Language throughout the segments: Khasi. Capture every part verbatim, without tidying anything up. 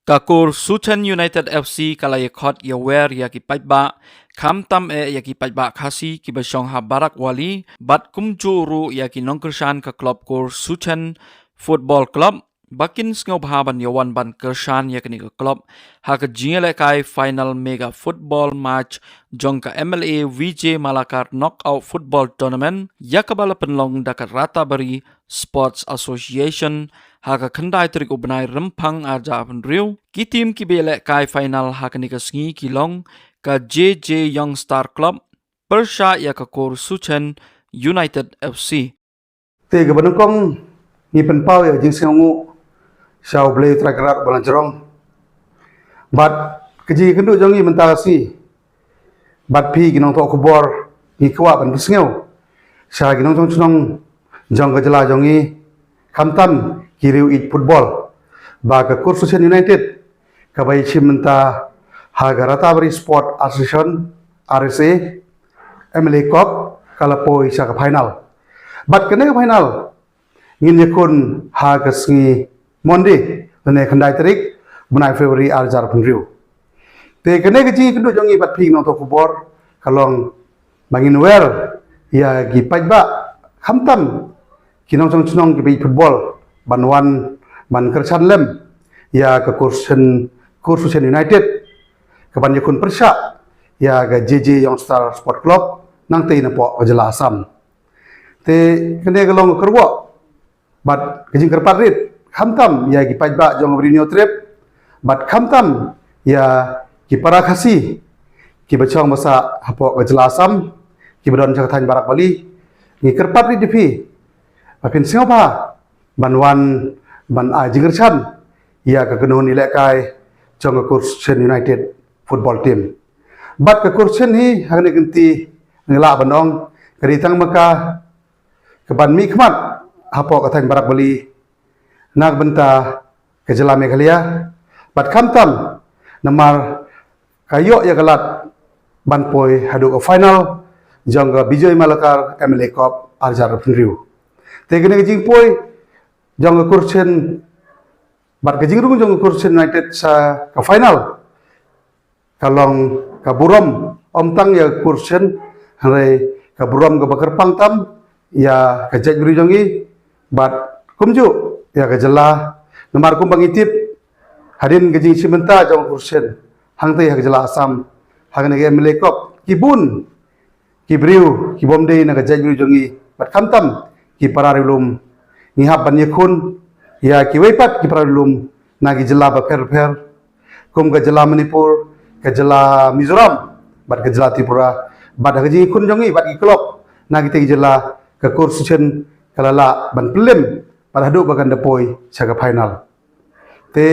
Ka Kur Suchen United F C ka la ïakhot ïawer ïa ki paidbah, khamtam eh ïa ki paidbah Khasi kiba shong ha Barak Valley, bad kumjuh ruh ïa ki nongkyrshan ka klub Kur Suchen Football Club, ba kin sngewbha ban ïawan ban kyrshan ïa kane ka klub ha ka jingïalehkai final mega football match jong ka M L A Vijay Malakar Knockout Football Tournament, ïa kaba la pynlong da ka Ratabari Sports Association, ha ka khyndai tarik u bnai Rymphang arhajar arphew hynriew. Ki tim kiba ïalehkai final ha kane ka sngi ki long ka J J Young Star Club pyrshah ïa ka Kur Suchen United F C. Te kaba nyngkong, ngi pynpaw ïa ka jingsngewnguh sha U Blei Trai Kynrad ba la jrong. Bad ka jingïakynduh jong ngi mynta ka sngi bad phi ki nongthoh khubor, ngi kwah ban pynsngew sha ki nongshong shnong jong ka jylla jong ngi, khamtam ki riew ïeit football, ba ka Kur Suchen United kaba ïashim bynta ha ka Ratabari Sport Association, R S A, M L A Cup, ka la poi sha ka final. Bad kane ka final ngin ïakhun ha ka sngi Monday, lane khyndai tarik bnai February arhajar arphew hynriew. Te kane ka jingïakynduh jong ngi bad phi nongthoh khubor ka long ba ngin wer ïa ki paidbah, khamtam ki nongshong shnong kiba ïeit football, ban wan ban kyrshan lem ïa ka Kur Suchen, Kur Suchen United kaban ïakhun pyrshah ïa ka J J Young Star Sport Club, nangtei napoh ka jylla Assam. Te kane ka long ka kyrwoh bad ka jingkyrpad rit, khamtam ïa ki paidbah jong ka Ri Hynñiewtrep, bad khamtam ïa ki para Khasi kiba shong basa hapoh ka jylla Assam, kiba don sha ka thaiñ Barak Valley. Ngi kyrpad rit ïa phi ba phin sngewbha ban wan ban ai jingkyrshan ïa ka kynhun ïalehkai jong ka Kur Suchen United football team. Bad ka Kur Suchen hi, ha kane ka kynti ngi lah ban ong, ka dei tang ma ka kaban mihkhmat hapoh ka thaiñ Barak Valley na ka bynta ka jylla Meghalaya, bad khamtam namar ka ïoh ïa ka lad ban poi haduh ka final jong ka Vijay Malakar M L A Cup arhajar arphew hynriew. Te kane ka jingpoi jong ka Kur Suchen bad ka jingrung jong ka Kur Suchen United sha ka final ka long ka burom, ym tang ïa ka Kur Suchen, hynrei ka burom kaba kyrpang tam ïa ka jaitbynriew jong ngi bad kumjuh ïa ka jylla. Namar kumba ngi tip, hadien ka jingshim bynta jong ka Kur Suchen hangtei ha ka jylla Assam ha kane ka M L A Cup, ki bun ki briew kibym dei na ka jaitbynriew jong ngi bad khamtam ki para riewlum, ngi hap ban ïakhun ïa kiwei pat ki para riewlum na ki jylla bapher bapher, kum ka jylla Manipur, ka jylla Mizoram bad ka jylla Tripura. Bad ha ka jingïakhun jong ngi bad ki club na kitei ki jylla, ka Kur Suchen ka la lah ban pynlem bad haduh ba kan da poi sha ka final. Te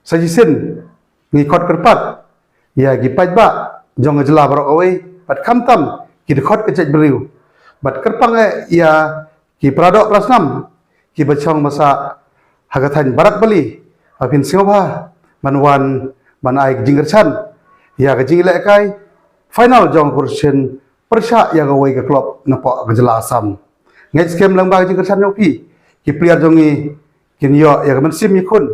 sa shisien ngi khot kyrpad ïa ki paidbah jong ka jylla baroh kawei bad khamtam ki dkhot ka jaitbynriew, bad kyrpang eh ïa ki para doh para snam kiba shong basa ha ka thaiñ Barak Valley, ba phin sngewbha ban wan ban ai jingkyrshan ïa ka jingïalehkai final jong ka Kur Suchen pyrshah ïa kawei ka club napoh ka jylla Assam. Ngeit skhem lyngba ka jingkyrshan jong phi, ki player jong ngi kin ïoh ïa ka mynsiem ïakhun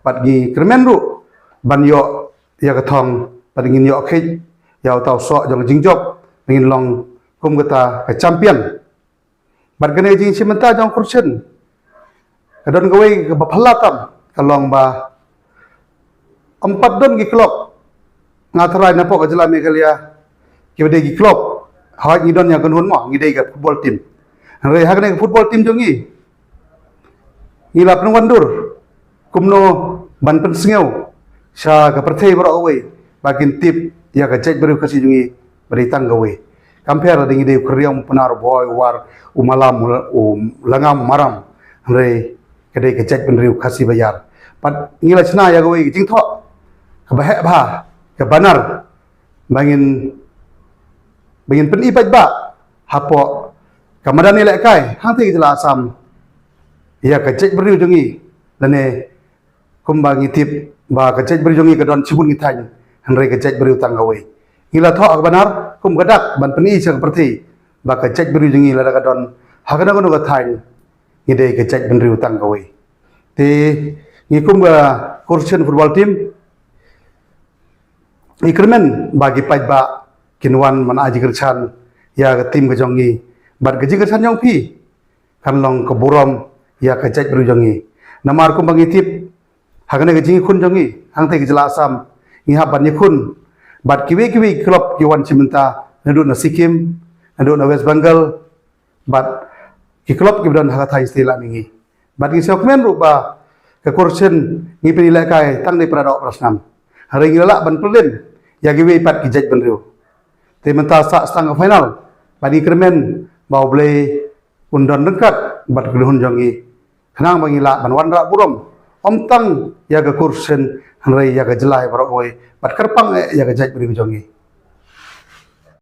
bad ngi kyrmen ruh ban ïoh ïa ka thong bad ngin ïoh khie ïa uta u soh jong ka jingjop, ngin long kum kata ka champion. Bad kane ka jingshim bynta jong ka Kur Suchen ka don kawei kaba phylla tam, ka long ba ym pat don ki club, nga tharai napoh ka jylla Meghalaya, kiba dei ki club, hawai ngi don ïa ka kynhun mo, ngi dei ka football team. Hynrei ha kane ka football team jong ngi, ngi la pynwandur kumno ban pynsngew sha ka pyrthei baroh kawei ba kin tip ïa ka jaitbynriew Khasi jong ngi ba dei tang kawei. Kam pher lada ngi dei u Khriam, u Pnar, u Bhoi, u War, u Malam, u Langam, u Maram, hynrei ka dei ka jaitbynriew Khasi ba ïar. Bad ngi la shna ïa kawei ka jingthoh kaba heh bha, ka banner, ba ngin, ba ngin pyni paidbah hapoh ka madan ïalehkai hangtei ka jylla Assam ïa ka jaitbynriew jong ngi, lane kumba ngi tip ba ka jaitbynriew jong ngi ka don shibun ki thaiñ, hynrei ka jaitbynriew tang kawei. Ngi la thoh ha ka banner kum ka dak ban pyni sha ka pyrthei ba ka jaitbynriew jong ngi lada ka don ha kano kano ka thaiñ, ngi dei ka jaitbynriew tang kawei. Te ngi kum ka Kurchen football team, ngi kyrmen ba ki paidbah kin wan ban ai jingkyrshan ïa ka team ka jong ngi. Bad ka jingkyrshan jong phi kan long ka burom ïa ka jaitbynriew jong ngi. Namar kumba ngi tip, ha kane ka jingïakhun jong ngi hangtei ka jylla Assam, ngi hap ban ïakhun bad kiwei kiwei ki club ki wan shi mynta, naduh na Sikkim, naduh na West Bengal, bad ki club kiba don ha ka thaiñ state la mynta. Bad ngi sngewkmen ruh ba ka Kurchen ngi pynlehkai tang dei para doh para snam. Hynrei ngi la lah ban pynlem ïa kiwei pat ki jaitbynriew. Te mynta sah sdang ka final, bad ngi kyrmen ba U Blei un don ryngkat bad ka kynhun jong ngi, khnang ba ngi lah ban wanrah burom ym tang ïa ka Kurchen hynrei ïa ka jylla baroh kawei, bad kyrpang eh ïa ka jaitbynriew jong ngi.